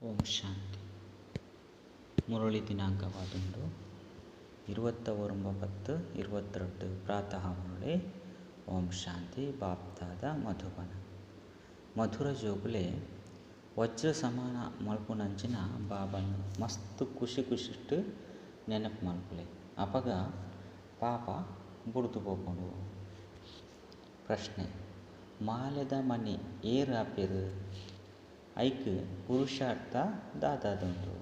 ಓಂ ಶಾಂತಿ. ಮುರಳಿ ದಿನಾಂಕವಾದುಂಡು 29/10 22 ಪ್ರಾತಃ ಮುರಳಿ. ಓಂ ಶಾಂತಿ. ಬಾಪ್ದಾದ ಮಧುಬನ. ಮಧುರ ಜೋಗುಲೆ ವಜ್ರ ಸಮಾನ ಮಲ್ಪುನಂಚಿನ ಬಾಬನ್ ಮಸ್ತ್ ಖುಷಿ ಖುಷಿಟ್ಟು ನೆನಪು ಮಲ್ಪುಲೆ, ಅಪಗ ಪಾಪ ಬುಡ್ದು ಪೋಪುಂಡು. ಪ್ರಶ್ನೆ: ಮಾಲೆದ ಮನಿ ಏರ್ ಆಪೆರ್? ಐಕ್ ಪುರುಷಾರ್ಥ ದಾದಾದುಂಡು?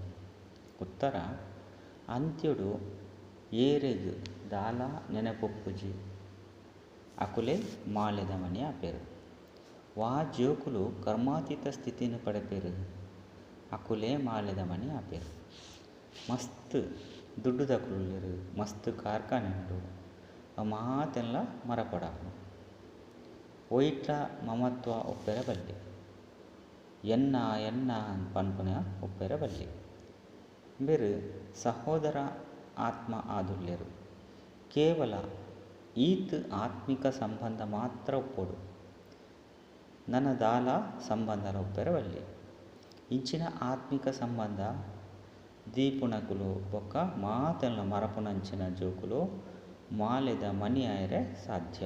ಉತ್ತರ: ಅಂತ್ಯಡು ಏರೆಗ್ ದಾಲ ನೆನಪುಪ್ಪುಜಿ ಅಕುಲೆ ಮಾಲೆದ ಮನಿ ಆಪೆರ್. ವಾ ಜೋಕುಲು ಕರ್ಮಾತೀತ ಸ್ಥಿತಿನ್ ಪಡೆಪೆರ್ ಅಕುಲೇ ಮಾಲೆದ ಮನಿ ಆಪೆರ್. ಮಸ್ತ್ ದುಡ್ಡುದಕುಲುಲ್ಲೆರ್, ಮಸ್ತ್ ಕಾರ್ಖಾನೆ ಉಂಡು, ಅವು ಮಾತೆನ್ಲ ಮರಪೊಡಾಪುಂಡು. ಒಯಿಟ್ಲ ಮಮತ್ವ ಉಪ್ಪೆರೆ ಬಲ್ಲಿ, ಎನ್ನ ಎನ್ನ ಪನ್ಪುನ ಉಪ್ಪೆರೆ ಬಲ್ಲಿ. ಬೇರು ಸಹೋದರ ಆತ್ಮ ಆದುಲ್ಲೆರ್. ಕೇವಲ ಈತ್ ಆತ್ಮಿಕ ಸಂಬಂಧ ಮಾತ್ರ ಉಪ್ಪೊಡು, ನನ ದಾಲ ಸಂಬಂಧಲ ಉಪ್ಪೆರೆ ಬಲ್ಲಿ. ಇಂಚಿನ ಆತ್ಮಿಕ ಸಂಬಂಧ ದೀಪುನಕುಲು ಬೊಕ್ಕ ಮಾತೆನ್ಲ ಮರಪುನಂಚಿನ ಜೋಕುಲು ಮಾಲೆದ ಮನಿ ಆಯೆರೆ ಸಾಧ್ಯ.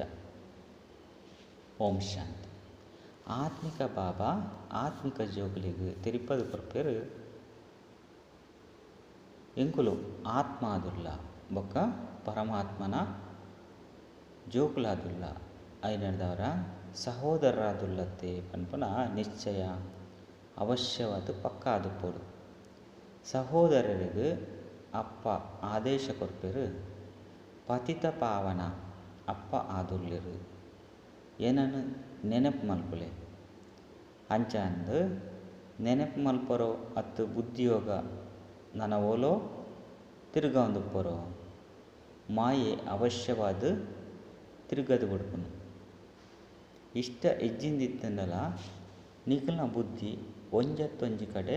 ಓಂ ಶಾಂತಿ. ಆತ್ಮಿಕ ಬಾಬಾ ಆತ್ಮಿಕ ಜೋಕುಲೆಗ್ ತೆರಿಪದು ಕೊರ್ಪೆರ್, ಎಂಕುಲು ಆತ್ಮಾದುಲ್ಲ ಬೊಕ್ಕ ಪರಮಾತ್ಮನ ಜೋಕುಲಾದುಲ್ಲ, ಐನರ್ದವರ ಸಹೋದರರಾದುಲ್ಲತ್ತೆ ಪನ್ಪುನ ನಿಶ್ಚಯ ಅವಶ್ಯವಾದ ಪಕ್ಕ ಆದುಪ್ಪೊಡು. ಸಹೋದರರಿಗೆ ಅಪ್ಪ ಆದೇಶ ಕೊರ್ಪೆರ್, ಪತಿತ ಪಾವನ ಅಪ್ಪ ಆದುಲ್ಲೆರ್, ಏನನು ನೆನಪು ಮಲ್ಪುಲೆ. ಅಂಚಾಂದ್ ನೆನಪು ಮಲ್ಪರೋ ಅತ್ತು ಬುದ್ಧಿಯೋಗ ನನ ಓಲೋ ತಿರುಗಾಂದುಪ್ಪರೋ ಮಾಯೆ ಅವಶ್ಯವಾದ ತಿರುಗದು ಬುಡ್ಪುನು. ಇಷ್ಟ ಎಜ್ಜಿಂದಿತ್ತಂಡಲ ನಿಕಲ್ನ ಬುದ್ಧಿ ಒಂಜತ್ತೊಂಜಿ ಕಡೆ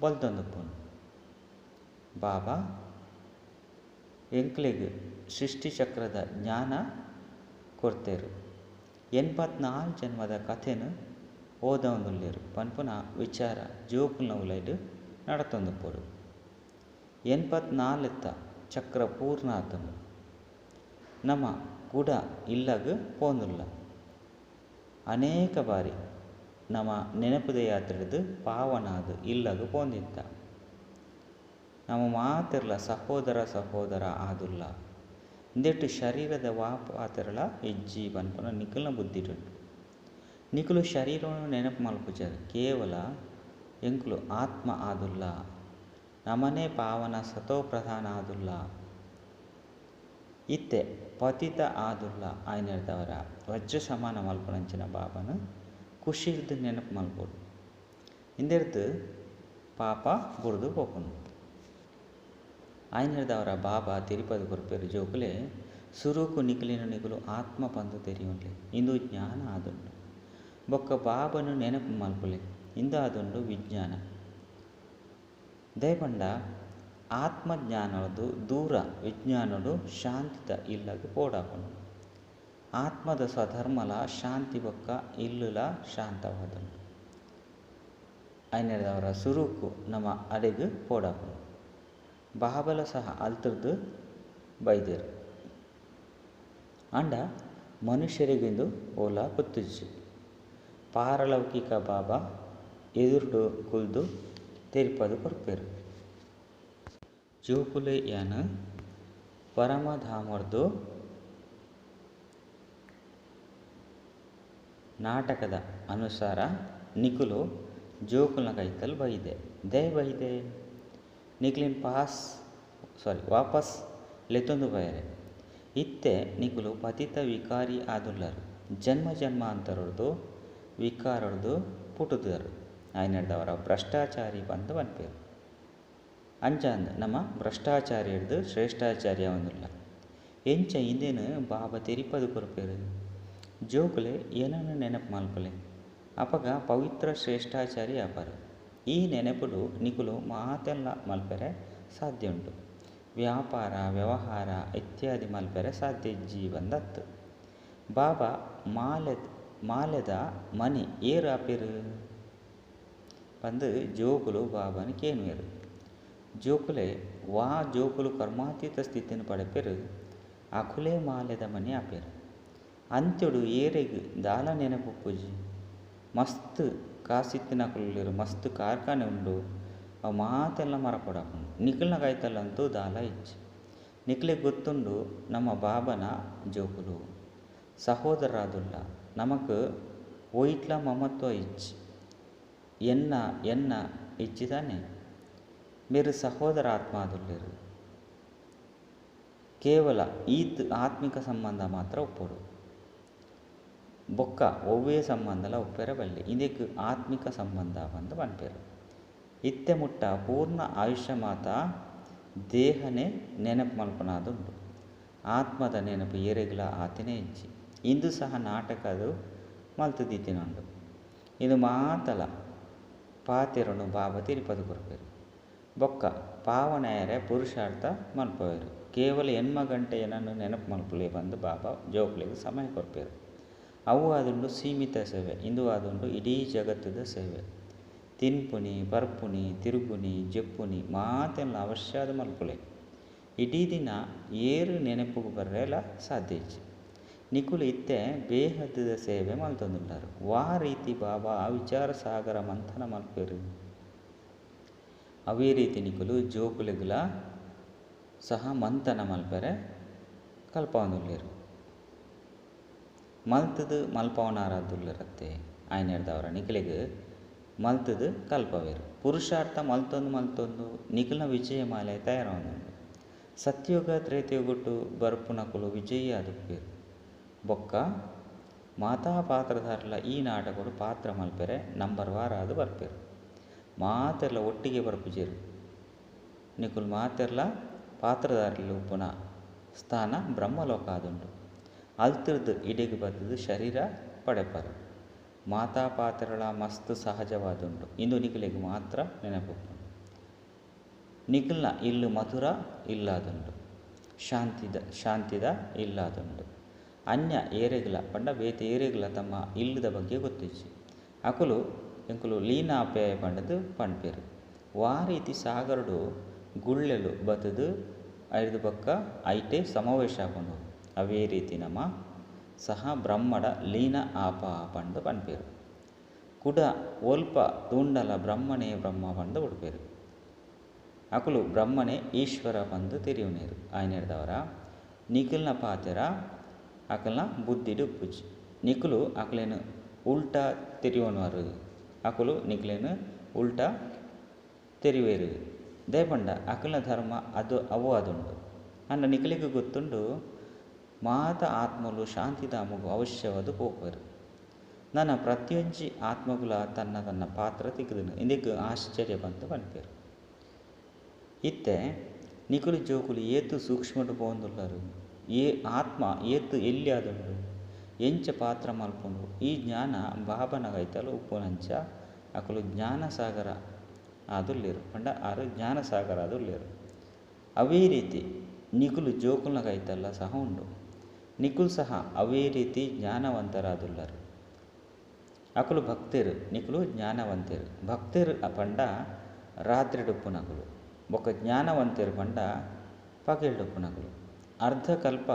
ಬಲ್ತೊಂದುಪ್ಪುನು. ಬಾಬಾ ಎಂಕ್ಲೆಗ್ ಸೃಷ್ಟಿಚಕ್ರದ ಜ್ಞಾನ ಕೊರ್ತೆರ್. 84 ಜನ್ಮದ ಕಥೆನ್ ಓದೊಂದುಲ್ಲೆರ್ ಪನ್ಪುನ ವಿಚಾರ ಜೋಕುಲ್ನ ಉಲೈಡ್ ನಡತೊಂದುಪ್ಪೊಡು. 84 ಚಕ್ರ ಪೂರ್ಣ ಆತುಂಡು. ನಮ ಕುಡ ಇಲ್ಲಗ್ ಪೋಂದುಲ್ಲ. ಅನೇಕ ಬಾರಿ ನಮ ನೆನಪುದ ಯಾತ್ರೆಡ್ದ್ ಪಾವನಾದ್ ಇಲ್ಲಗ್ ಪೋಂದಿತ್ತ. ನಮ ಮಾತೆರ್ಲ ಸಹೋದರ ಸಹೋದರ ಆದುಲ್ಲ. ಇಂದೆಟ್ ಶರೀರದ ವಾಪಾತೆರಳ ಇಜ್ಜಿ ಪನ್ಪುನ ನಿಕಲ್ನ ಬುದ್ಧಿಡುಂಡು. ನಿಕುಲು ಶರೀರವನ್ನು ನೆನಪು ಮಲ್ಪುಜರ್, ಕೇವಲ ಎಂಕುಲು ಆತ್ಮ ಆದುಲ್ಲ, ನಮನೇ ಪಾವನ ಸತೋ ಪ್ರಧಾನ ಆದುಲ್ಲ, ಇತ್ತೆ ಪತಿತ ಆದುಲ್ಲ. ಆಯ್ನೆರ್ದವರ ವಜ್ರ ಸಮಾನ ಮಲ್ಪುನಂಚಿನ ಬಾಬನ ಖುಷಿರ್ದ್ ನೆನಪು ಮಲ್ಪೊಡು. ಇಂದೆರ್ದ್ ಪಾಪ ಬುಡ್ದು ಪೋಪುಂಡು. ಆಯ್ನೆರ್ದವರ ಬಾಬಾ ತಿರುಪತಿ ಕೊರ್ಪೆರ್, ಜೋಕುಲೆ ಸುರುಕು ನಿಕುಲಿನ ನಿಕುಲು ಆತ್ಮ ಪಂದು ತೆರಿಯುಂಡೆ, ಇಂದು ಜ್ಞಾನ ಆದುಂಡು. ಬೊಕ್ಕ ಬಾಬನು ನೆನಪು ಮಲ್ಪುಲೆ, ಇಂದಾದುಂಡು ವಿಜ್ಞಾನ. ದಯಪಂಡ ಆತ್ಮಜ್ಞಾನದು ದೂರ ವಿಜ್ಞಾನಡು ಶಾಂತಿದ ಇಲ್ಲಗ್ ಪೋಡಾಪುಂಡು. ಆತ್ಮದ ಸ್ವಧರ್ಮಲ ಶಾಂತಿ ಬೊಕ್ಕ ಇಲ್ಲುಲ ಶಾಂತವಾದುಂಡು. ಐನೆರ್ದವರ ಸುರುಕು ನಮ ಅಡೆಗ್ ಪೋಡಾಪುಂಡು. ಬಾಬಲ ಸಹ ಅಲ್ತರ್ದು ಬೈದೆರ್. ಆಂಡ ಮನುಷ್ಯರಿಗಿಂದು ಓಲಾ ಗೊತ್ತುಜ್ಜಿ. ಪಾರಲೌಕಿಕ ಬಾಬಾ ಎದುರುಡು ಕುಲ್ದು ತೆರಿಪದು ಕೊರ್ಪೆರ್. ಜೋಕುಲೆ ಯಾನ್ ಪರಮಧಾಮರ್ದು ನಾಟಕದ ಅನುಸಾರ ನಿಕುಲು ಜೋಕುಲ್ನ ಕೈತಲ್ ಬೈದೆ. ದಯ ಬೈದೆ ನಿಕ್ಲಿನ್ ಪಾಸ್ ಸಾರಿ ವಾಪಸ್ ಲೆತ್ತೊಂದು ಪೋಯೆರೆ. ಇತ್ತೆ ನಿಕುಲು ಪತಿತ ವಿಕಾರಿ ಆದುಲ್ಲರ್. ಜನ್ಮ ಜನ್ಮಾಂತರೊರ್ದು ವಿಕಾರೊರ್ದು ಪುಟುದರು. ಐನೆರ್ದವರ ಭ್ರಷ್ಟಾಚಾರಿ ಪಂದ್ ಪನ್ಪೆರ್. ಅಂಚಾಂದ್ ನಮ ಭ್ರಷ್ಟಾಚಾರಿರ್ದ್ ಶ್ರೇಷ್ಠಾಚಾರಿ ಆವೊಂದುಲ್ಲ. ಎಂಚ ಇಂದೆನ್ ಬಾಬಾ ತೆರಿಪದು ಕೊರ್ಪೆರ್. ಜೋಕುಲೆ ಏನನ್ನು ನೆನಪು ಮಲ್ಪುಲೆ, ಅಪಗ ಪವಿತ್ರ ಶ್ರೇಷ್ಠಾಚಾರಿ ಆಪರ್. ಈ ನೆನಪುಡು ನಿಕುಲು ಮಾತೆನ್ಲ ಮಲ್ಪೆರೆ ಸಾಧ್ಯ ಉಂಡು. ವ್ಯಾಪಾರ ವ್ಯವಹಾರ ಇತ್ಯಾದಿ ಮಲ್ಪೆರೆ ಸಾಧ್ಯ ಇಜ್ಜಿ ಪಂದತ್ತು. ಬಾಬಾ ಮಾಲೆದ ಮನಿ ಏರ್ ಆಪೆರ್? ಪಂದ್ ಜೋಕುಲು ಬಾಬಾನ ಕೇನುವೆರು. ಜೋಕುಲೆ ವಾ ಜೋಕುಲು ಕರ್ಮಾತೀತ ಸ್ಥಿತಿನ್ ಪಡೆಪೆರು ಅಕುಲೇ ಮಾಲೆದ ಮಣಿ ಆಪೆರು. ಅಂತ್ಯಡು ಏರೆಗ್ ದಾಲ ನೆನಪುಪ್ಪುಜಿ. ಮಸ್ತ್ ಕಾಸಿತ್ತಿನಕುಲು ಮಸ್ತ್ ಕಾರ್ಖಾನೆ ಉಂಡು ಅವು ಮಾತೆಲ್ಲ ಮರಪೊಡಾಪುಂಡು. ನಿಕಲ್ನ ಕೈತಲ್ಲಂತೂ ದಾಲ ಇಜ್ಜಿ. ನಿಕ್ಲೆಗ್ ಗೊತ್ತುಂಡು ನಮ್ಮ ಬಾಬನ ಜೋಕುಲು ಸಹೋದರರಾದುಲ್ಲ ನಮಕ್ ಒಯಿಟ್ಲ ಮಮತ್ವ ಇಜ್ಜಿ. ಎನ್ನ ಎನ್ನ ಇಜ್ಜಿ ತಾನೆ. ಮೇರು ಸಹೋದರ ಆತ್ಮ ಆದುಲ್ಲೆರು. ಕೇವಲ ಈತ್ ಆತ್ಮಿಕ ಸಂಬಂಧ ಮಾತ್ರ ಉಪ್ಪೊಡು. ಬೊಕ್ಕ ಒವ್ವೇ ಸಂಬಂಧಲ ಉಪ್ಪೆರೆ ಬಲ್ಲಿ. ಇಂದೆಕ್ ಆತ್ಮಿಕ ಸಂಬಂಧ ಪಂದ್ ಪನ್ಪೆರ್. ಇತ್ತೆ ಮುಟ್ಟ ಪೂರ್ಣ ಆಯುಷ್ಯ ಮಾತ ದೇಹನೇ ನೆನಪು ಮಲ್ಪನಾದುಂಡು. ಆತ್ಮದ ನೆನಪು ಏರೆಗ್ಲ ಆತಿನೇ ಇಜ್ಜಿ. ಇಂದು ಸಹ ನಾಟಕದು ಮಲ್ತ್ ದೀತಿನುಂಡು. ಇದು ಮಾತಲ ಪಾತೆರೊನು ಬಾಬಾ ತೆರಿಪದು ಕೊರ್ಪೆರು. ಬೊಕ್ಕ ಪಾವನಾಯರೆ ಪುರುಷಾರ್ಥ ಮಲ್ಪವೆರು. ಕೇವಲ ಎನ್ಮ ಗಂಟೆ ಏನನ್ನು ನೆನಪು ಮಲ್ಪುಲೆ ಪಂದ್ ಬಾಬಾ ಜೋಕುಲೆಗ್ ಸಮಯ ಕೊರ್ಪೆರು. ಅವು ಆದುಂಡು ಸೀಮಿತ ಸೇವೆ. ಇಂದು ಆದುಂಡು ಇಡೀ ಜಗತ್ತುದ ಸೇವೆ. ತಿನ್ಪುನಿ ಪರ್ಪುನಿ ತಿರುಗುನಿ ಜೆಪ್ಪುನಿ ಮಾತೆಲ್ಲ ಅವಶ್ಯಾದ ಮಲ್ಪುಲೆ. ಇಡೀ ದಿನ ಏರು ನೆನಪುಗು ಬರ್ರೆಲ ಸಾಧ್ಯ ಇಜ್ಜಿ. ನಿಕುಲು ಇತ್ತೆ ಬೇಹದ್ದ ಸೇವೆ ಮಲ್ತೊಂದುಲ್ಲಾರು. ವಾ ರೀತಿ ಬಾಬಾ ವಿಚಾರ ಸಾಗರ ಮಂಥನ ಮಲ್ಪೆರು ಅವೇ ರೀತಿ ನಿಕುಲು ಜೋಕುಲೆಗ್ಲ ಸಹ ಮಂಥನ ಮಲ್ಪೆರೆ ಕಲ್ಪವೊಂದುಲ್ಲೆರು. ಮಲ್ತದು ಮಲ್ಪವನಾರದುಲ್ಲೆರತ್ತೆ ಆಯನೆರ್ದವರ ನಿಕಲೆಗ್ ಮಲ್ತದು ಕಲ್ಪವೆರು. ಪುರುಷಾರ್ಥ ಮಲ್ತೊಂದು ಮಲ್ತೊಂದು ನಿಕಲ್ನ ವಿಜಯ ಮಾಲೆ ತಯಾರಾವೊಂದುಂಡು. ಸತ್ಯುಗ ತ್ರೇತಯುಗಟ್ಟು ಬರ್ಪುನಕುಲು ವಿಜಯಿ ಆದುಪ್ಪೆರು. ಬೊಕ್ಕ ಮಾತಾ ಪಾತ್ರಧಾರಲ ಈ ನಾಟಕಡು ಪಾತ್ರ ಮಲ್ಪೆರೆ ನಂಬರ್ ವಾರಾದ್ ಬರ್ಪೆರು. ಮಾತೆರ್ಲ ಒಟ್ಟಿಗೆ ಬರ್ಪುಜೆರು. ನಿಕುಲು ಮಾತೆರ್ಲ ಪಾತ್ರಧಾರಲು ಉಪ್ಪುನ ಸ್ಥಾನ ಬ್ರಹ್ಮಲೋಕ ಆದುಂಡು. ಅಲ್ತಿರ್ದು ಇಡೆಗ್ ಬತ್ತುದು ಶರೀರ ಪಡೆಪರು. ಮಾತಾ ಪಾತ್ರಗಳ ಮಸ್ತ್ ಸಹಜವಾದುಂಡು. ಇಂದು ನಿಕಲೆಗ್ ಮಾತ್ರ ನೆನಪುಪ್ಪುಂಡು. ನಿಕಲ್ನ ಇಲ್ಲು ಮಧುರ ಇಲ್ಲಾದುಂಡು. ಶಾಂತಿದ ಶಾಂತಿದ ಇಲ್ಲಾದುಂಡು. ಅನ್ಯ ಏರೆಗ್ಲ ಪಂಡ ಬೇತೆ ಏರೆಗ್ಲ ತಮ್ಮ ಇಲ್ಲದ ಬಗ್ಗೆ ಗೊತ್ತಿಜ್ಜಿ. ಅಕುಲು ಎಂಕುಲು ಲೀನಾಪೆ ಪಂಡುದು ಪನ್ಪೆರು. ವಾ ರೀತಿ ಸಾಗರಡು ಗುಳ್ಳೆಲು ಬತ್ತುದು ಐರ್ದ್ ಬೊಕ್ಕ ಐಟೆ ಸಮಾವೇಶ ಆಪುಂಡು. ಅವೇ ರೀತಿ ನಮ ಸಹ ಬ್ರಹ್ಮಡ ಲೀನ ಆಪ ಪಂದ್ ಪನ್ಪೆರು. ಕುಡ ಒಲ್ಪ ತೂಂಡಲ ಬ್ರಹ್ಮನೇ ಬ್ರಹ್ಮ ಪಂದ್ ಬುಡ್ಪೆರು. ಅಕುಲು ಬ್ರಹ್ಮನೇ ಈಶ್ವರ ಪಂದ್ ತೆರಿಯುನೇರು. ಆಯನೆರ್ದವರ ನಿಕಲ್ನ ಪಾತೆರ ಅಕಲ್ನ ಬುದ್ಧಿಡ್ ಉಪ್ಪುಜಿ. ನಿಕುಲು ಅಕಲೆನ್ ಉಲ್ಟಾ ತೆರಿಯೊನುವರು. ಅಕುಲು ನಿಕಲೆನ್ ಉಲ್ಟಾ ತೆರಿವೆರು. ದಾಯೆ ಅಕಲ್ನ ಧರ್ಮ ಅದು ಅವು ಆದುಂಡು. ಆಂಡ ನಿಕಲೆಗ್ ಗೊತ್ತುಂಡು ಮಾತ ಆತ್ಮಲು ಶಾಂತಿಧಾಮಗ್ ಅವಶ್ಯವಾದ್ ಪೋಪೆರು. ನನ ಪ್ರತಿಯೊಂಜಿ ಆತ್ಮಗುಲ ತನ್ನ ತನ್ನ ಪಾತ್ರ ತಿಕ್ಕುದುಂಡು. ಇಂದೆಕ್ ಆಶ್ಚರ್ಯ ಪಂದ್ ಪನ್ಪೆರು. ಇತ್ತೆ ನಿಕುಲು ಜೋಕುಲು ಏತ್ ಸೂಕ್ಷ್ಮಡು ಪೋವೊಂದುಲ್ಲರು. ಏ ಆತ್ಮ ಏತ್ ಎಲ್ಲಿ ಆದುಂಡು. ಎಂಚ ಪಾತ್ರ ಮಲ್ಪುಂಡು. ಈ ಜ್ಞಾನ ಬಾಬನ ಕೈತಲ್ ಉಪ್ಪುನಂಚ ಅಕುಲು ಜ್ಞಾನಸಾಗರ ಆದುಲ್ಲೆರು. ಪಂಡ ಆರು ಜ್ಞಾನಸಾಗರ ಆದುಲ್ಲೆರು. ಅವೇ ರೀತಿ ನಿಕುಲು ಜೋಕುಲ್ನ ಕೈತಲ್ಲ ಸಹ ಉಂಡು. ನಿಕುಲು ಸಹ ಅವೇ ರೀತಿ ಜ್ಞಾನವಂತರಾದುಲ್ಲರು. ಅಕುಲು ಭಕ್ತೆರು ನಿಕುಲು ಜ್ಞಾನವಂತೆರು. ಭಕ್ತೆರು ಪಂಡ ರಾತ್ರಿಡುಪ್ಪುನಕುಲು. ಬೊಕ್ಕ ಜ್ಞಾನವಂತೆರು ಪಂಡ ಪಗೆಲ್ಡುಪ್ಪುನಕುಲು. ಅರ್ಧಕಲ್ಪ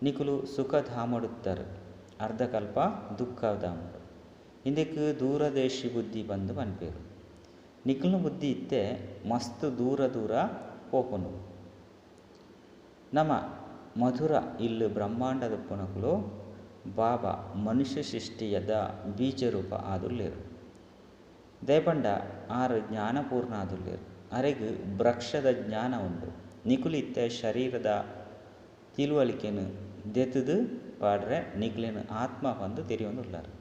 ನಿಕುಲು ಸುಖಧಾಮಡುತ್ತರು. ಅರ್ಧಕಲ್ಪ ದುಃಖಧಾಮಡು. ಇಂದೆಕ್ ದೂರದೇಶಿ ಬುದ್ಧಿ ಪಂದ್ ಪನ್ಪೆರು. ನಿಕಲ್ನ ಬುದ್ಧಿ ಇತ್ತೆ ಮಸ್ತ್ ದೂರ ದೂರ ಪೋಪುಂಡು. ನಮ ಮಧುರ ಇಲ್ಲು ಬ್ರಹ್ಮಾಂಡದುಪ್ಪುನಕುಲು ಬಾಬಾ ಮನುಷ್ಯ ಸೃಷ್ಟಿಯದ ಬೀಜರೂಪ ಆದುಲ್ಲೆರು. ದಾಯೆ ಆರು ಜ್ಞಾನಪೂರ್ಣ ಆದುಲ್ಲೆರು. ಅರೆಗ್ ವೃಕ್ಷದ ಜ್ಞಾನ ಉಂಡು. ನಿಕುಲು ಇತ್ತೆ ಶರೀರದ ತಿಳುವಳಿಕೆನ್ ದೆತ್ತುದು ಪಾಡ್ರೆ ನಿಕಲೆನ್ ಆತ್ಮ ಪಂದ್ ತೆರಿಯೊಂದುಲ್ಲಾರು.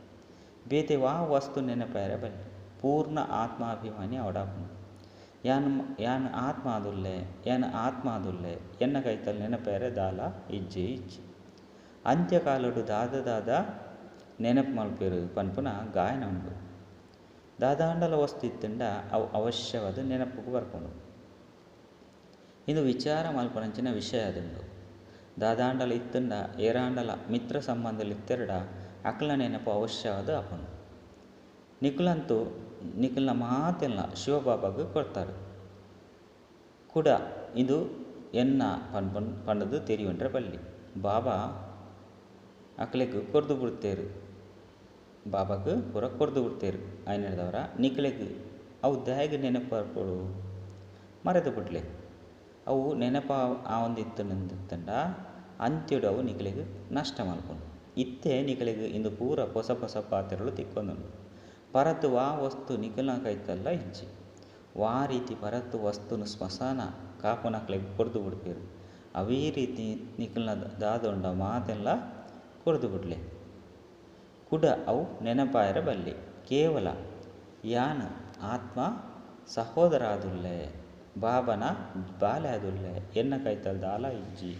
ಬೇತೆ ವಾ ವಸ್ತು ನೆನಪಾಯೆರೆ ಬಲ್ಲಿ. ಪೂರ್ಣ ಆತ್ಮಾಭಿಮಾನಿ ಆವಡಾಪುಂಡು. ಯಾನ್ ಯಾನ್ ಆತ್ಮ ಆದುಲ್ಲೆ ಯಾನ್ ಆತ್ಮ ಆದುಲ್ಲೆ ಎನ್ನ ಕೈತಲ್ ನೆನಪಾಯೆರೆ ದಾಲ ಇಜ್ಜೆ ಇಜ್ಜಿ. ಅಂತ್ಯಕಾಲಡು ದಾದ ದಾದ ನೆನಪು ಮಲ್ಪೆರು ಪನ್ಪುನ ಗಾಯನ ಉಂಡು. ದಾದಾಂಡಲ ವಸ್ತು ಇತ್ತುಂಡ ಅವು ಅವಶ್ಯವಾದ ನೆನಪುಗು ಬರ್ಪುಂಡು. ಇಂದು ವಿಚಾರ ಮಲ್ಪುನಂಚಿನ ವಿಷಯ ಆದುಂಡು. ದಾದಾಂಡಲ ಇತ್ತುಂಡ ಏರಾಂಡಲ ಮಿತ್ರ ಸಂಬಂಧಲು ಇತ್ತೆರಡ ಅಕಲ್ನ ನೆನಪು ಅವಶ್ಯವಾದ ಆಪುಂಡು. ನಿಕುಲಂತೂ ನಿಕಲ್ನ ಮಾತೆಲ್ಲ ಶಿವಬಾಬಾಗ್ ಕೊರ್ತಾರೆ. ಕುಡ ಇಂದು ಎನ್ನ ಪನ್ಪುನ್ ಪಂಡುದು ತೆರಿಯೊಂಡ್ರೆ ಬಲ್ಲಿ. ಬಾಬಾ ಅಕ್ಲೆಗ್ ಕೊರ್ದು ಬುಡ್ತೇರು. ಬಾಬಾಗ್ ಪೂರ ಕೊರ್ದು ಬುಡ್ತೇರು. ಐನೆಡ್ದವರ ನಿಕಲೆಗ್ ಅವು ದಾಯೆಗ್ ನೆನಪು ಮರೆತು ಬುಡ್ಲೆ. ಅವು ನೆನಪ ಆವೊಂದಿತ್ತಂಡ ಅಂತ್ಯಡು ಅವು ನಿಕಲೆಗ್ ನಷ್ಟ ಮಲ್ಪುಂಡು. ಇತ್ತೆ ನಿಕಲೆಗ್ ಇಂದು ಪೂರ ಪೊಸ ಪೊಸ ಪಾತೆರಲು ತಿಕ್ಕೊಂದುಂಡು. ಪರತ್ ವಾ ವಸ್ತು ನಿಕಲ್ನ ಕೈತಲ್ಲ ಇಜ್ಜಿ. ವಾ ರೀತಿ ಪರತ್ ವಸ್ತುನು ಸ್ಮಶಾನ ಕಾಪುನಕ್ಲೆಗ್ ಕೊರ್ದು ಬುಡ್ಪೆರ್ ಅವೇ ರೀತಿ ನಿಕಲ್ನ ದಾದೊಂಡ ಮಾತೆಲ್ಲ ಕೊರ್ದು ಬುಡ್ಲೆ. ಕುಡ ಅವು ನೆನಪಾಯರ ಬಲ್ಲಿ. ಕೇವಲ ಯಾನ್ ಆತ್ಮ ಸಹೋದರ ಆದುಲ್ಲೆ, ಬಾಬನ ಬಾಲೆ ಆದುಲ್ಲೆ, ಎನ್ನ ಕೈತಲ್ ದಾಲ ಇಜ್ಜಿ,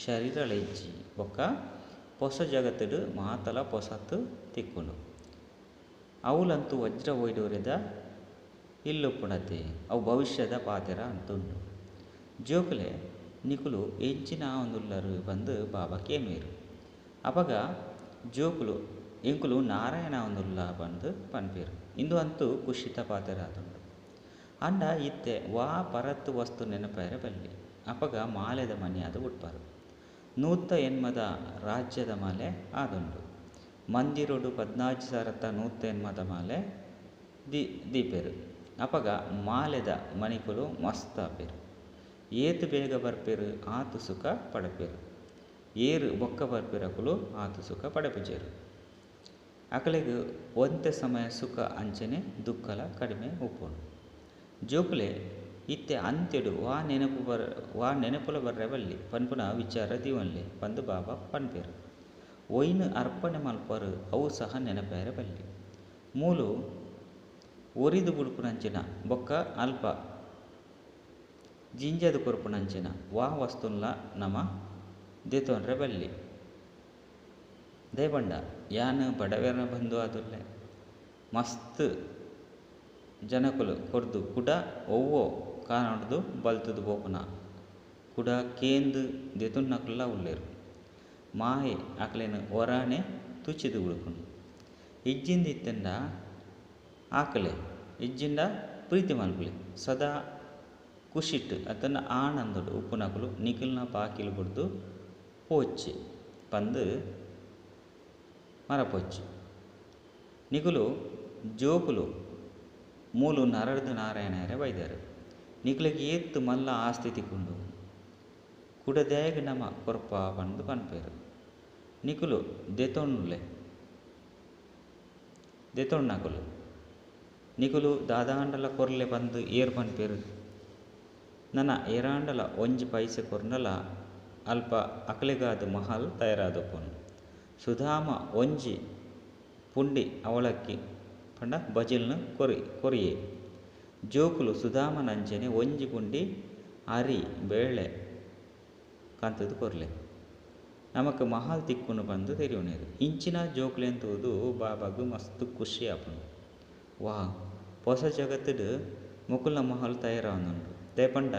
ಶರೀರಲ ಇಜ್ಜಿ. ಬೊಕ್ಕ ಪೊಸ ಜಗತ್ತುಡು ಮಾತಲ ಪೊಸತ್ತು ತಿಕ್ಕುಂಡು. ಅವುಲಂತೂ ವಜ್ರ ವೈಡೂರ್ಯದ ಇಲ್ಲುಪ್ಪುಣತೆ ಅವು ಭವಿಷ್ಯದ ಪಾತೆರ ಅಂತುಂಡು. ಜೋಕುಲೆ ನಿಕುಲು ಎಂಚಿನ ಆವೊಂದುಲ್ಲರು ಪಂದ್ ಬಾಬಾ ಕೇನ್ವೇರು. ಅಪಗ ಜೋಕುಲು ಎಂಕುಲು ನಾರಾಯಣ ಆವೊಂದುಲ್ಲ ಪಂದ್ ಪನ್ಪೆರು. ಇಂದು ಅಂತೂ ಖುಷಿತ ಪಾತೆರ ಆದುಂಡು. ಅಂಡ ಇತ್ತೆ ವಾ ಪರತ್ ವಸ್ತು ನೆನಪಾಯರೆ ಬಲ್ಲಿ. ಅಪಗ ಮಾಲೆದ ಮನಿ ಆದ್ ಬುಡ್ಪಾರು. 180 ರಾಜ್ಯದ ಮಾಲೆ ಆದುಂಡು. ಮಂದಿರೊಡು 14180 ಮಾಲೆ ದೀಪೆರು. ಅಪಗ ಮಾಲೆದ ಮನಿಕುಲು ಮಸ್ತ್ ಆಪೆರು. ಏತ್ ಬೇಗ ಬರ್ಪೆರು ಆತ್ ಸುಖ ಪಡಪೆರು. ಏರು ಬೊಕ್ಕ ಬರ್ಪೆರಕುಲು ಆತ್ ಸುಖ ಪಡಪುಜೆರು. ಅಕಲೆಗ್ ಒಂತೆ ಸಮಯ ಸುಖ ಅಂಚನೆ ದುಃಖಲ ಕಡಿಮೆ ಉಪ್ಪುಂಡು. ಜೋಕುಲೆ ಇತ್ತೆ ಅಂತ್ಯಡು ವಾ ನೆನಪುಲ ಬರ್ರೆ ಬಲ್ಲಿ ಪನ್ಪುನ ವಿಚಾರ ದೀವೊನ್ಲೆ ಪಂದ್ ಬಾಬಾ ಪನ್ಪೆರು. ಒಯ್ನ್ ಅರ್ಪಣೆ ಮಲ್ಪರು ಅವು ಸಹ ನೆನಪಾಯರೆ ಬಲ್ಲಿ. ಮೂಲು ಒರಿದು ಬುಡ್ಪುನಂಚಿನ ಬೊಕ್ಕ ಅಲ್ಪ ಜಿಂಜದ ಕೊರ್ಪುನಂಚಿನ ವಾ ವಸ್ತುನ್ಲ ನಮ ದೆತೊನ್ರೆ ಬಲ್ಲಿ. ದಯಪಂಡ ಯಾನ್ ಬಡವೆರ್ನ ಬಂಧು ಆದುಲ್ಲೆ. ಮಸ್ತ್ ಜನಕುಲು ಕೊರ್ದು ಕುಡ ಒವ್ವೋ ಕಾರಣಡ್ದು ಬಲ್ತುದು ಪೋಪುನ ಕುಡ ಕೇಂದು ದೆತೊನ್ನಕುಲ್ಲ ಉಲ್ಲೆರು. ಮಾಯೆ ಅಕ್ಲೆನ್ ಒರಾನೆ ತುಚಿದು ಬುಡ್ಪುಂಡು. ಇಜ್ಜಿಂದ ಇತ್ತಂಡ ಆಕಲೆ ಇಜ್ಜಿಂಡ ಪ್ರೀತಿ ಮಲ್ಪುಲೆ. ಸದಾ ಖುಷಿಟ್ ಅತ್ತಂಡ ಆನಂದಡು ಉಪ್ಪುನಕುಲು ನಿಕಲ್ನ ಬಾಕಿಲು ಬುಡ್ದು ಪೋಚಿ ಪಂದ್ ಮರಪೋಚಿ. ನಿಕುಲು ಜೋಕುಲು ಮೂಲು ನರರ್ದು ನಾರಾಯಣರೆ ಬೈದರು. ನಿಕಲೆಗ್ ಏತ್ ಮಲ್ಲ ಆಸ್ತಿ ತಿಕ್ಕುಂಡು. ಕುಡ ದಾಯೆಗ್ ನಮ ಕೊರ್ಪ ಪಂದ್ ಪನ್ಪೆರು. ನಿಕುಲು ದೆತೊನ್ಲೆ ದೆತೊನ್ನಕುಲು ನಿಕುಲು ದಾದಾಂಡಲ ಕೊರ್ಲೆ ಪಂದ್ ಏರ್ ಪನ್ಪೆರು. ನನ ಏರಾಂಡಲ ಒಂಜಿ ಪೈಸೆ ಕೊರ್ಂಡಲ ಅಲ್ಪ ಅಕ್ಲೆಗಾದ್ ಮಹಲ್ ತಯಾರಾದುಪ್ಪುಂಡು. ಸುಧಾಮ ಒಂಜಿ ಪುಂಡಿ ಅವಲಕ್ಕಿ ಪಂಡ ಬಜಿಲ್ನ್ ಕೊರಿಯೆ. ಜೋಕುಲು ಸುಧಾಮನಂಚನೆ ಒಂಜಿ ಪುಂಡಿ ಅರಿ ಬೇಳೆ ಕಂತುದು ಕೊರ್ಲೆ. ನಮಕ್ ಮಹಲ್ ತಿಕ್ಕುಂಡು ಪಂದ್ ತೆರಿಯೊನೆರು. ಇಂಚಿನ ಜೋಕುಲೆನ್ ತೂದು ಬಾಬಾಗ್ ಮಸ್ತ್ ಖುಷಿ ಆಪುಂಡು. ವಾ ಪೊಸ ಜಗತ್ತುಡು ಮೊಕುಲ್ನ ಮಹಲ್ ತಯಾರಾವೊಂದುಂಡು. ದಯಪಂಡ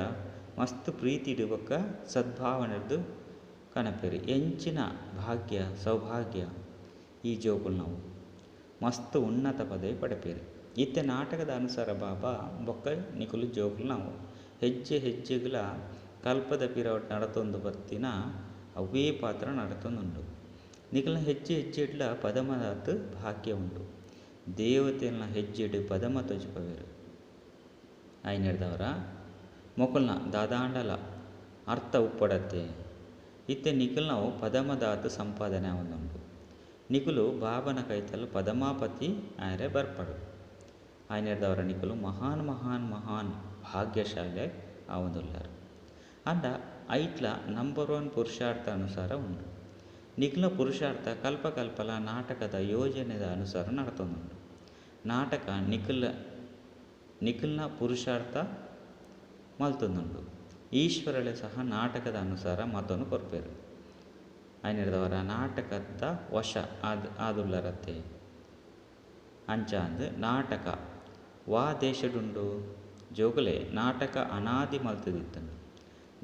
ಮಸ್ತ್ ಪ್ರೀತಿಡ್ ಬೊಕ್ಕ ಸದ್ಭಾವನೆರ್ದ್ ಕನಪೆರು. ಎಂಚಿನ ಭಾಗ್ಯ ಸೌಭಾಗ್ಯ ಈ ಜೋಕುಲ್ನವು. ಮಸ್ತ್ ಉನ್ನತ ಪದವಿ ಪಡೆಪೆರು. ಇತ್ತೆ ನಾಟಕದ ಅನುಸಾರ ಬಾಬಾ ಬೊಕ್ಕ ನಿಕುಲು ಜೋಕುಲ್ನವು ಹೆಜ್ಜೆ ಹೆಜ್ಜೆಗುಲ ಕಲ್ಪದ ಪಿರವಟ್ ನಡತೊಂದು ಬತ್ತಿನ ಅವೇ ಪಾತ್ರ ನಡತೊಂದುಂಡು. ನಿಕಲ್ನ ಹೆಜ್ಜೆ ಹೆಜ್ಜೆಡ್ಲ ಪದಮದಾತ್ ಭಾಗ್ಯ ಉಂಡು. ದೇವತೆಲ್ನ ಹೆಜ್ಜೆಡ್ ಪದಮ ತೋಜಿಪವೆರು. ಐನೆಡ್ದವರ ಮೊಕುಲ್ನ ದಾದಾಂಡಲ ಅರ್ಥ ಉಪ್ಪಡತ್ತೆ. ಇತ್ತೆ ನಿಕಲ್ನವು ಪದಮದಾತ್ ಸಂಪಾದನೆ ಆವೊಂದುಂಡು. ನಿಕುಲು ಬಾಬನ ಕೈತಲ್ ಪದಮಾಪತಿ ಆಯರೆ ಬರ್ಪಡು. ಐನೆಡ್ದವರ ನಿಕುಲು ಮಹಾನ್ ಮಹಾನ್ ಮಹಾನ್ ಭಾಗ್ಯಶಾಲೆ ಆವೊಂದುಲ್ಲರು. ಅಂಡ ಐಟ್ಲ ನಂಬರ್ 1 ಪುರುಷಾರ್ಥ ಅನುಸಾರ ಉಂಡು. ನಿಕಲ್ನ ಪುರುಷಾರ್ಥ ಕಲ್ಪ ಕಲ್ಪಲ ನಾಟಕದ ಯೋಜನೆದ ಅನುಸಾರ ನಡತೊಂದುಂಡು. ನಾಟಕ ನಿಕಲ್ನ ಪುರುಷಾರ್ಥ ಮಲ್ತೊಂದುಂಡು. ಈಶ್ವರಳೆ ಸಹ ನಾಟಕದ ಅನುಸಾರ ಮತವನ್ನು ಕೊರ್ಪೆರು. ಐನೆಡ್ದವರ ನಾಟಕದ ವಶ ಆದುಲ್ಲರತ್ತೆ. ಅಂಚಾಂದ್ ನಾಟಕ ವಾ ದೇಶಡುಂಡು. ಜೋಕುಲೆ ನಾಟಕ ಅನಾದಿ ಮಲ್ತುದಿತ್ತಂಡು.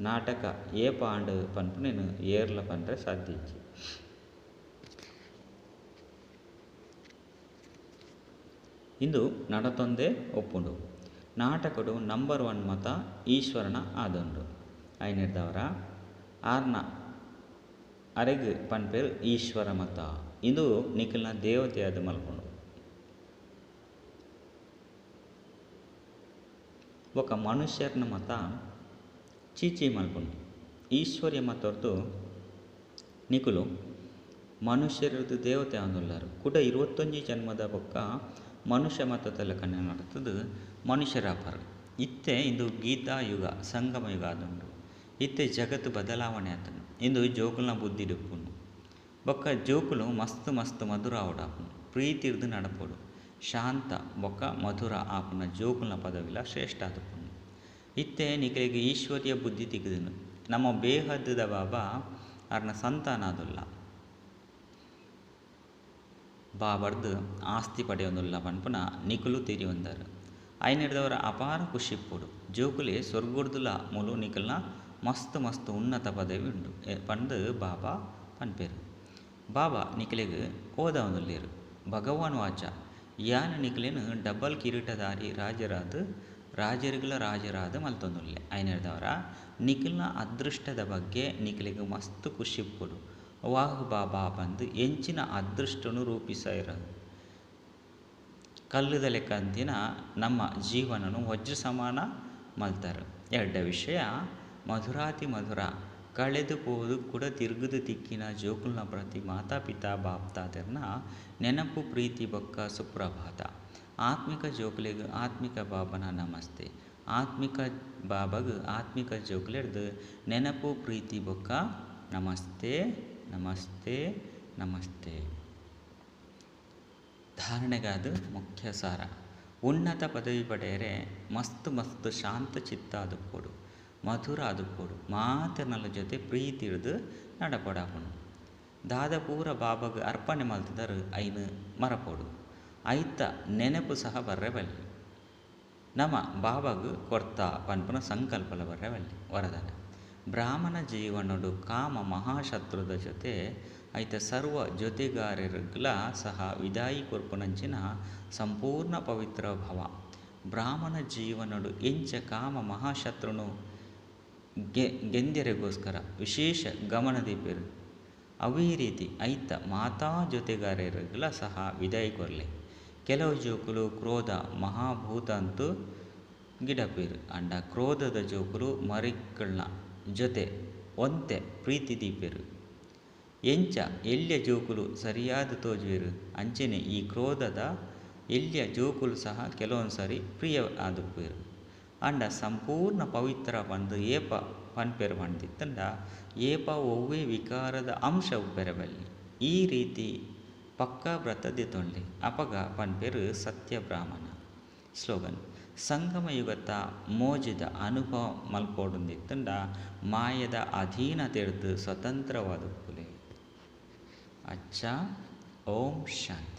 ನಾಟಕ ಏಪ ಆಂಡ್ ಪನ್ಪುನೆನ್ ಏರ್ಲ ಪನ್ರೆ ಸಾಧ್ಯ ಇಜ್ಜಿ. ಇಂದು ನಡತೊಂದೇ ಉಪ್ಪುಂಡು. ನಾಟಕೊಡು ನಂಬರ್ ಒನ್ ಮತ ಈಶ್ವರನ ಆದುಂಡು. ಐನೆಡ್ದಾವರ ಆರ್ನ ಅರೆಗ್ ಪನ್ಪೆರ್ ಈಶ್ವರ ಮತ. ಇಂದು ನಿಕಲ್ನ ದೇವತೆಯಾದ್ ಮಲ್ಪುಂಡು. ಬೊಕ್ಕ ಮನುಷ್ಯರ್ನ ಮತ ಚೀಚಿ ಮಲ್ಪುಂಡು. ಈಶ್ವರ್ಯ ಮತೊರ್ದು ನಿಕುಲು ಮನುಷ್ಯರ್ದು ದೇವತೆ ಆದುಲ್ಲಾರ್. ಕುಡ 21 ಜನ್ಮದ ಬೊಕ್ಕ ಮನುಷ್ಯ ಮತದ ಲೆಕ್ಕನೆ ನಡತುದು ಮನುಷ್ಯರಾಪರ್. ಇತ್ತೆ ಇಂದು ಗೀತಾ ಯುಗ ಸಂಗಮ ಯುಗ ಆದುಂಡು. ಇತ್ತೆ ಜಗತ್ತು ಬದಲಾವಣೆ ಆತುಂಡು. ಇಂದು ಜೋಕುಲ್ನ ಬುದ್ಧಿ ಉಪ್ಪುಂಡು. ಬೊಕ್ಕ ಜೋಕುಲು ಮಸ್ತ್ ಮಸ್ತ್ ಮಧುರ ಆವಡಾಪುಂಡು. ಪ್ರೀತಿರ್ದು ನಡಪೊಡು. ಶಾಂತ ಬೊಕ್ಕ ಮಧುರ ಆಪುನ ಜೋಕುಲ್ನ ಪದವಿಲ ಶ್ರೇಷ್ಠ ಆದುಪ್ಪುಂಡು. ಇತ್ತೆ ನಿಕಲೆಗ್ ಈಶ್ವರ್ಯ ಬುದ್ಧಿ ತಿಕ್ಕುದುಂಡು. ನಮ್ಮ ಬೇಹದ್ದ ಬಾಬಾ ಅರ್ನ ಸಂತಾನ ಆದುಲ್ಲ. ಬಾಬರ್ದು ಆಸ್ತಿ ಪಡೆಯೊಂದುಲ್ಲ ಪನ್ಪುನ ನಿಕುಲು ತೆರಿಯೊಂದರ್. ಐನೆಡ್ದವರ ಅಪಾರ ಖುಷಿ ಇಪ್ಪೊಡು. ಜೋಕುಲೆ ಸ್ವರ್ಗಡ್ದುಲ ಮೂಲು ನಿಕಲ್ನ ಮಸ್ತ್ ಮಸ್ತ್ ಉನ್ನತ ಪದವಿ ಉಂಡು ಪಂದ್ ಬಾಬಾ ಪನ್ಪೆರ್. ಬಾಬಾ ನಿಕಲೆಗ್ ಓದಾವೊಂದುಲ್ಲೆರ್. ಭಗವಾನ್ ವಾಚ ಯಾನ್ ನಿಕಲೆನ್ ಡಬಲ್ ಕಿರೀಟಧಾರಿ ರಾಜರಾದ್ ರಾಜರುಗಳ ರಾಜರಾದ್ ಮಲ್ತೊಂದುಲ್ಲೆ. ಐನೆಡ್ದವರ ನಿಕಲ್ನ ಅದೃಷ್ಟದ ಬಗ್ಗೆ ನಿಕಲೆಗ್ ಮಸ್ತ್ ಖುಷಿ ಇಪ್ಪೊಡು. ವಾಹ್ ಬಾಬಾ ಪಂದ್ ಎಂಚಿನ ಅದೃಷ್ಟನು ರೂಪಿಸಾಯಿರ. ಕಲ್ಲುದ ಲೆಕ್ಕಂತಿನ ನಮ್ಮ ಜೀವನನು ವಜ್ರ ಸಮಾನ ಮಲ್ತಾರ್. ಎಡ್ಡೆ ವಿಷಯ ಮಧುರಾತಿ ಮಧುರ ಕಳೆದು ಪೋದು ಕೂಡ ತಿರುಗುದು ತಿಕ್ಕಿನ ಜೋಕುಲ್ನ ಪ್ರತಿ ಮಾತಾ ಪಿತಾ ಬಾಪ್ತಾದೆರ್ನ ನೆನಪು ಪ್ರೀತಿ ಬೊಕ್ಕ ಸುಪ್ರಭಾತ. ಆತ್ಮಿಕ ಜೋಕುಲೆಗ್ ಆತ್ಮಿಕ ಬಾಬನ ನಮಸ್ತೆ. ಆತ್ಮಿಕ ಬಾಬಗ್ ಆತ್ಮಿಕ ಜೋಕುಲೆರ್ದು ನೆನಪು ಪ್ರೀತಿ ಬೊಕ್ಕ ನಮಸ್ತೆ ನಮಸ್ತೆ ನಮಸ್ತೆ. ಧಾರಣೆಗಾದ ಮುಖ್ಯ ಸಾರ. ಉನ್ನತ ಪದವಿ ಪಡೆಯರೆ ಮಸ್ತ್ ಮಸ್ತ್ ಶಾಂತ ಚಿತ್ತ ಆದುಪ್ಪೊಡು, ಮಧುರ ಆದುಪ್ಪೊಡು, ಮಾತೆರ್ನಲ ಜೊತೆ ಪ್ರೀತಿ ಹಿಡ್ದು ನಡಪೊಡಾಪುಂಡು. ದಾದ ಪೂರ ಬಾಬಗ್ ಅರ್ಪಣೆ ಮಲ್ತದರ್ ಐನ್ ಮರಪೊಡು. ಐತ ನೆನಪು ಸಹ ಬರ್ರೆ ಬಲ್ಲಿ. ನಮ ಬಾಬಗ್ ಕೊರ್ತ ಪನ್ಪುನ ಸಂಕಲ್ಪಲ ಬರ್ರೆ ಬಲ್ಲಿ. ವರದಾನ. ಬ್ರಾಹ್ಮಣ ಜೀವನಡು ಕಾಮ ಮಹಾಶತ್ರುದ ಜೊತೆ ಐತ ಸರ್ವ ಜೊತೆಗಾರರಿಗ್ಲ ಸಹ ವಿದಾಯಿ ಕೊರ್ಪುನಂಚಿನ ಸಂಪೂರ್ಣ ಪವಿತ್ರ ಭವ. ಬ್ರಾಹ್ಮಣ ಜೀವನಡು ಎಂಚ ಕಾಮ ಮಹಾಶತ್ರುನು ಗೆಂದೆರೆಗೋಸ್ಕರ ವಿಶೇಷ ಗಮನ ದೀಪೆರ್ ಅವೇ ರೀತಿ ಐತ ಮಾತಾ ಜೊತೆಗಾರರಿಗ್ಲ ಸಹ ವಿದಾಯಿ ಕೊರ್ಲೆ. ಕೆಲವು ಜೋಕುಲು ಕ್ರೋಧ ಮಹಾಭೂತ ಅಂತೂ ಗಿಡಪೇರು. ಅಂಡ ಕ್ರೋಧದ ಜೋಕುಲು ಮರಿಕಲ್ನ ಜೊತೆ ಒಂತೆ ಪ್ರೀತಿ ದೀಪೆರು. ಎಂಚ ಎಲ್ಯ ಜೋಕುಲು ಸರಿಯಾದ ತೋಜುವೆರು ಅಂಚನೆ ಈ ಕ್ರೋಧದ ಎಲ್ಯ ಜೋಕುಲು ಸಹ ಕೆಲವೊಂದು ಸಾರಿ ಪ್ರಿಯ ಆದುಪ್ಪೆರು. ಅಂಡ ಸಂಪೂರ್ಣ ಪವಿತ್ರ ಪಂದ್ ಏಪ ಪನ್ಪೆರು ಪಂದಿತ್ತಂಡ ಏಪ ಒವ್ವೆ ವಿಕಾರದ ಅಂಶ ಉಪ್ಪೆರೆ ಬಲ್ಲಿ. ಈ ರೀತಿ ಪಕ್ಕಾ ವ್ರತ ದೆತೊನ್ಲೆ ಅಪಗ ಪನ್ಪೆರು ಸತ್ಯ ಬ್ರಾಹ್ಮಣ. ಸ್ಲೋಗನ್. ಸಂಗಮ ಯುಗತ ಮೋಜಿದ ಅನುಭವ ಮಲ್ಪೊಡುಂದಿತ್ತಂಡ ಮಾಯದ ಅಧೀನತೆಡ್ದು ಸ್ವತಂತ್ರವಾದುಪ್ಪುಲೆ. ಅಚ್ಚಾ ಓಂ ಶಾಂತಿ.